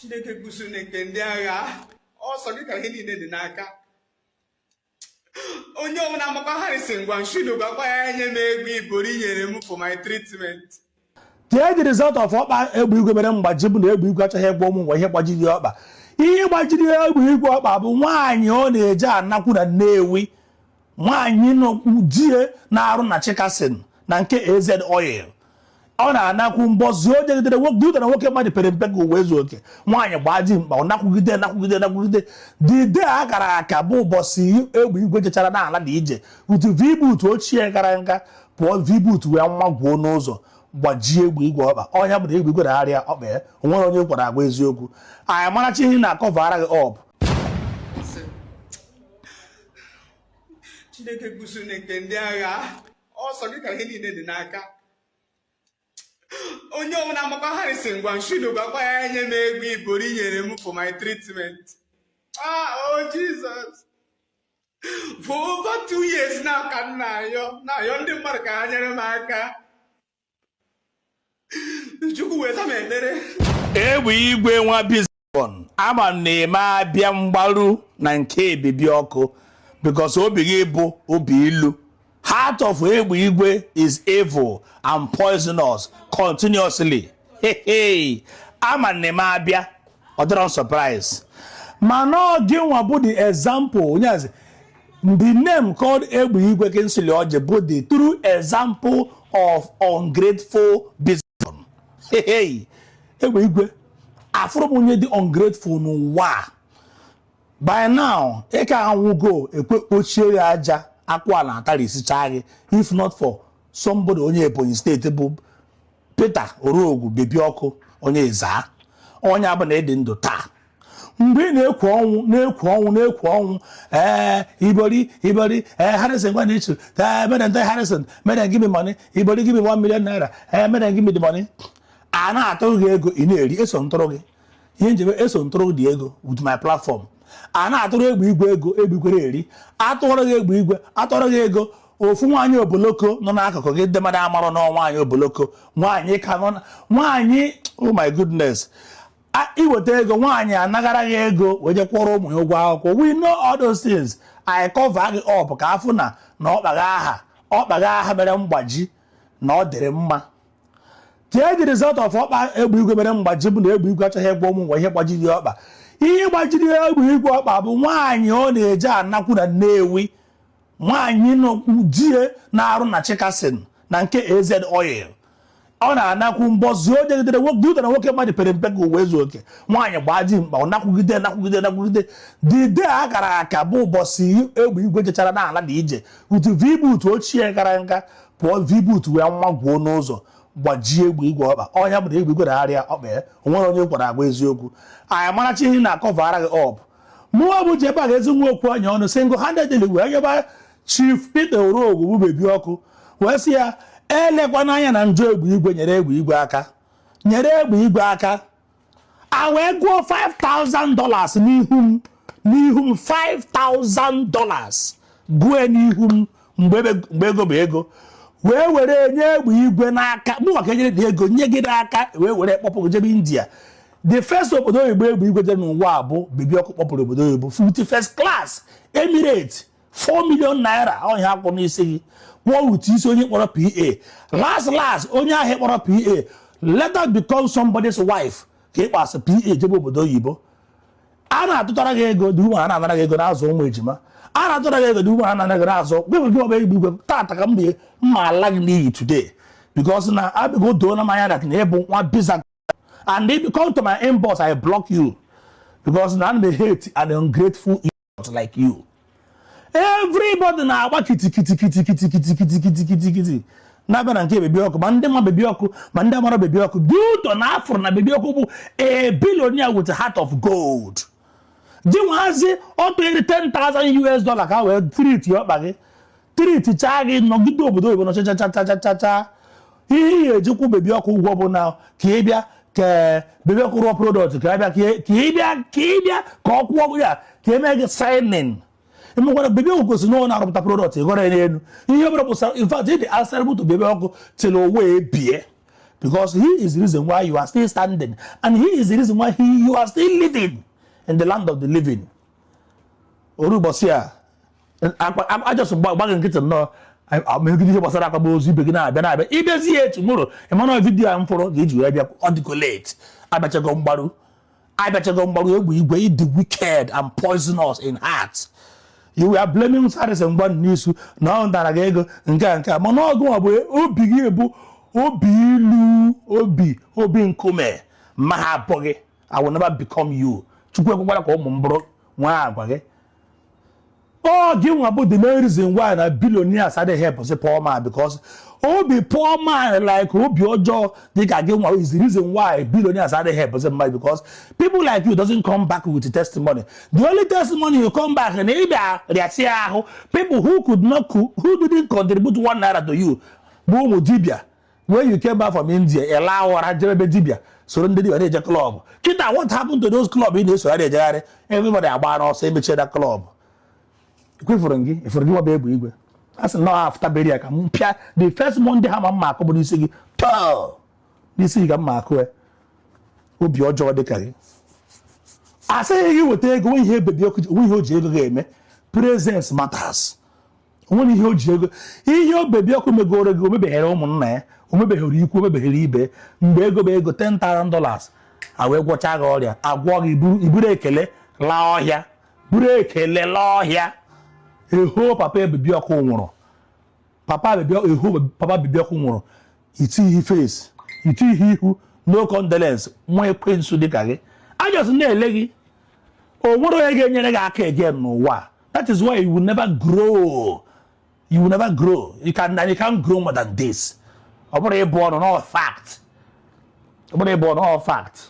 Chineke kwụsịrị nke ndị agha ọsọ gị ka ihe niile dị n'aka. Onye ọbụla amakwa Harrison Gwamnishu, gwakwa ya nye m ego ibori nyere m for my treatment. Tee the result of ọkpa egbe igwe mere mgbaji bụ na egbe igwe achọghị ịgwa ụmụ nwa ihe gbajiri ya ọkpa. Ihe gbajiri egbe igwe ọkpa bụ nwaanyị ọ na-eje anakwu na Nnewi, nwaanyị nọ die na-arụ na Chikason na nke AZ Oil. Ọ na-anakwu mbọzi o jegidere nwoke na nwoke mmadụ pere mpe ka uwe zuo oke. Nwaanyị gbaa di mkpa, ọ nakwugide, nakwugide, nakwugide. The day a kara aka bụ ụbọchị egbe igwe jechara n'ala na ije utu V-boot ochie kara nka pụọ, V-boot wee nwagwuo n'ụzọ, gbajie egbe igwe ọkpa. Ọnya bụ na egbe igwe na-arịa ọkpa ya. O nwere onye kwara agwa eziokwu anyị marachi ihe na-akọvara gị up. Chineke kwụsịrị nke ndị agha ọsọ gị ka ihe niile dị n'aka. Onye ọbụla amakwa Harrison Gwamnishu, gwakwa ya nye m ego ibori nyere m for my treatment. Ah, oh Jesus, for over 2 years now ka m na-ayọ na-ayọ ndị mmadụ ka ha nyere m aka. Chukwu weta m ekpere. Egbe igwe nwa bizon, ama m na-eme abịa mgbaru na nke ebibi ọkụ because obi gị bụ obi ilu. Heart of egbe igwe is evil and poisonous continuously. Hey, hey. Ama m na-eme abịa, ọ dịrọ surprise, mana ọ gị nwa bụ the example. Onye the name called egbe igwe Kingsley Orji bụ the true example of ungrateful business. Hey, hey. Egbe igwe, afụrụ m onye dị ungrateful n'ụwa a. By now ị ka anwụgo, ekwe kpochie ya aja akwa na atarisicha gị, if not for somebody onye Ebonyi Steeti bụ Peter Orogwu bebi ọkụ onye ịza onye abụ na ịdị ndụ taa. Mgbe ị na-ekwu ọnwụ, na-ekwu ọnwụ, na-ekwu ọnwụ, ee, ibori ibori, ee, Harrison Gwamnishu, ee, mere nte Harrison mere, give me money, ibori, give me 1 million naira, ee, mere, give me the money. A na-atụrụ gị ego, ị na-eri. Eso ntụrụ gị ihe njebe, eso ntụrụ dị ego with my platform. A na-atụrụ egbe igwe ego, egbe igwe na-eri. Atụrụ gị egbe igwe, atụrụ gị ego. Ofu nwaanyị oboloko nọ n'akụkụ gị, ndị mmadụ amarọ na nwaanyị oboloko, nwaanyị ka nọ nwaanyị. Oh my goodness, iweta ego, nwaanyị anagara gị ego wee je kwụọrọ ụmụ ya ụgwọ akwụkwọ. We know all those things. I cover gị up ka afụ na na ọkpaga aha, ọkpaga aha mere mgbaji na ọ dịrị mma. Tee the result of ọkpa egbe igwe mere mgbaji bụ na egbe igwe achọghị ịgwa ụmụ nwa ihe gbajiri ya ọkpa. Ihe gbajiri egbe igwe ọkpa bụ nwaanyị ọ na-eje anakwu na Nnewi, nwaanyị nọ die na-arụ na Chikason na nke AZ Oil. Ọ na-anakwu mbọzi o jegidere nwoke na nwoke mmadụ pere mpe ka uwe zuo oke. Nwaanyị gbaa di mkpa, ọ nakwugide, nakwugide, nakwugide. The day a kara aka bụ ụbọchị egbe igwe jechara n'ala na ije utu V-boot ochie kara nka pụọ, V-boot wee nwagwuo n'ụzọ, gbajie egbe igwe ọkpa. Ọnya bụ na egbe igwe na-arịa ọkpa ya. O nwere onye kwara agwa eziokwu anyị marachi ihe na-akọvara gị up. Mụnwa bụ ji ebe a ga-ezi nwa okwu anya ọnụ single handedly wee nyeba Chief Peter Orogwu bụ bebi ọkụ, wee sị ya elekwana anya na njọ egbe igwe. Nyere egbe igwe aka, nyere egbe igwe aka. A wee gụọ $5,000 n'ihu m, n'ihu m, $5,000 gụọ n'ihu m mgbe ego bụ ego, wee were nye egbe igwe n'aka. Mụ ka enyere dị ego nye gị n'aka, wee were kpọpụ gị jebe India. The first obodo oyibo egbe igwe jere n'ụwa a bụ bebi ọkụ kpọpụrụ obodo oyibo with first class Emirate, 4 million naira. Ọhịa akwụ n'isi gị kwụọ with isi onye kpọrọ PA. Last last, onye ahụ kpọrọ PA later become somebody's wife ka ịkpasị PA jebe obodo oyibo. A na-atụtara gị ego dị ume, a na-anara gị ego na-azụ ụmụ ejima. A na-atụtara gị ego dị ume, a na-anara gị na-azụ gị gị ọba igbe igwe. Tata ka m dị mma ala gị n'iyi today because na abịgo doo na m anya that na ịbụ nwa biza. And if you come to my inbox, I block you because na ana m hate an ungrateful idiot like you. Everybody na-agba kiti kiti kiti kiti kiti kiti kiti kiti kiti na-abịa na nke bebi ọkụ, ma ndị ma bebi ọkụ, ma ndị amara bebi ọkụ, dị ụtọ na afụrụ na bebi ọkụ bụ a billionaire with a heart of gold. Di nwazi ọ tụnyere 10,000 US dollar ka wee treat ọkpa gị, treat chaa gị, nọgide obodo oyibo nọ chachachachachacha. Ihe ị ga-ejikwu bebi ọkụ ụgwọ bụ na ka ị bịa ka bebi ọkụ rụọ product, ka ị bịa, ka ị bịa, ka ị bịa ka ọ kwụọ ya, ka eme gị signing. Emekwara bebi ọkụ kwesịrị na ọ na-arụpụta product ịgọrọ ya n'elu ihe ọbụla bụ. In fact, ịdị answerable to bebi ọkụ till ụwa ebie. Because he is the reason why you are still standing, and he is the reason why you are still living in the land of the living. Oru ụbọchị a ajọsọ gbaghị nkịtị nnọọ megide ihe gbasara akwamozu ibe gị na-abịa na-abịa ịbịazi ya etu mụrụ ịmana video a m fụrụ ga-eji wee bịa. Ọ dịgo late. Abịachago mgbaru, abịachago mgbaru. Egbe igwe, ịdị wicked and poisonous in heart. You are blaming Harrison Ngwa n'isu na ọ dara gị ego nke a nke a, mana ọgụ ọ bụ obi gị bụ obi ilu, obi obi nkume ma ha abụghị. I will never become you. Chukwu ekwekwara ka ụmụ m bụrụ nwa agwa gị. Ọ gị nwa bụ the main reason why na billionaires adịghị help poor man, because obi poor man, like obi ọjọọ dịka gị nwa, is the reason why billionaires adịghị help mmadụ, because people like you doesn't come back with the testimony. The only testimony you come back na ịbịa rịasịa ahụ people who could not, who didn't contribute ₦1 to you, bụ ụmụ dibịa. When you came back from India, ịla ụra jebe ebe dibịa, soro ndị dibịa na-eje club. Kịta, what happened to those club ị na-esogharị ejegharị? Everybody agba n'ọsọ, emechie that club. Ekwefuru gị, efuru gị nwaba egbe igwe. A sị nọ after burial ka m pịa the first Monday ha ma mma akụ bụ n'isi gị tọọ, n'isi gị ka mma akụ ya. Obi ọjọọ dị ka gị, asịghị gị weta ego. Nwe ihe ebebi ọkụ, onwe ihe o ji ego ga-eme. Presence matters. Onwere ihe o ji ego, ihe obebi ọkụ megoro gị, o mebeghere ụmụnna ya, o mebeghere ikwu, o mebeghere ibe. Mgbe ego bụ ego $10,000 a wee gwọcha gị ọrịa, agwọ gị, iburu ekele laa ọhịa, buru ekele laa ọhịa. Eho papa ebebi ọkụ nwụrụ, papa bebi, eho papa bebi ọkụ nwụrụ, itighi face, itighi ihu, no condolence. Nwa ekwensu dịka gị, ajọs na-ele gị, o nwere onye ga-enyere gị aka again n'ụwa. That is why you will never grow. You will never grow. You can, and you can't grow more than this. Ọ bụrụ ịbụ ọnụ, no fact. Ọ bụrụ ịbụ ọnụ, no fact.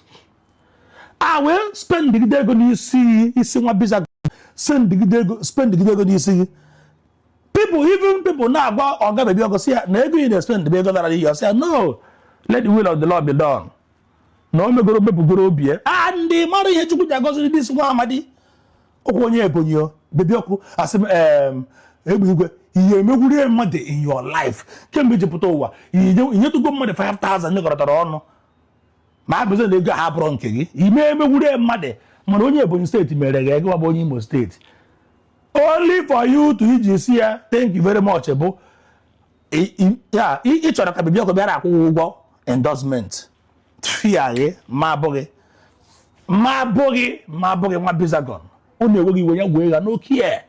A wee spendgide ego n'isi isi nwa biza, spendgide ego, spendgide ego n'isi gị. People, even people na-agwa ọga bebi ọgụ sị ya na ego ị na-spend bụ ego dara n'iyi. Ọ sị ya, "No, let the will of the Lord be done," na o megoro mepụgoro obi ya. A ndị mara ihe Chukwu ji agọziri dis nwa amadi okwu onye Ebonyi o bebi ọkụ. Asị m egbe igwe, ihe emegwurie mmadụ in your life kemgbe iji pụta ụwa? Inyetugo mmadụ 5000 nyekọtara ọnụ ma a bụzi na ego ha bụrụ nke gị, ime emegwurie mmadụ? Mana onye Ebonyi Steeti mere gị ego, bụ onye Imo Steeti, only for you to iji si ya "Thank you very much" bụ ya ị chọrọ ka bebi ọkụ bịara akwụ ụgwọ endorsement fia gị. Ma abụghị, ma abụghị, ma abụghị nwa bizagon. Ọ na-enweghị iwe ya gwee ya n'okie.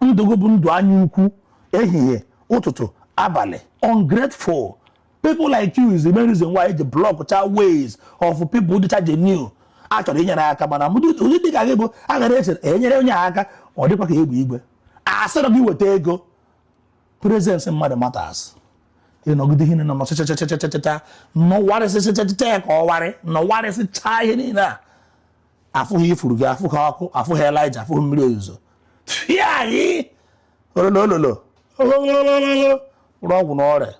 Ndụ gị bụ ndụ anya ukwu, ehihie, ụtụtụ, abalị. Ungrateful people like you is the main reason why eji block cha ways of people dịcha genuine a chọrọ inyere aka. Mana ụdị dịka gị bụ agara eche enyere onye aka, ọ dịkwa ka egbe igwe asịrọ gị weta ego. Presence mmadụ matters. Ịnọgide ihe nọ nọchachachachachacha nọwarịsịchachacha ka ọ warị nọwarịsịcha ihe niile a, afụghị ifuru gị, afụghị ọkụ, afụghị Elijah, afụghị mmiri ozuzo. Fịa anyị ololo ololo ololo, mkpụrụ ọgwụ na ọrịa.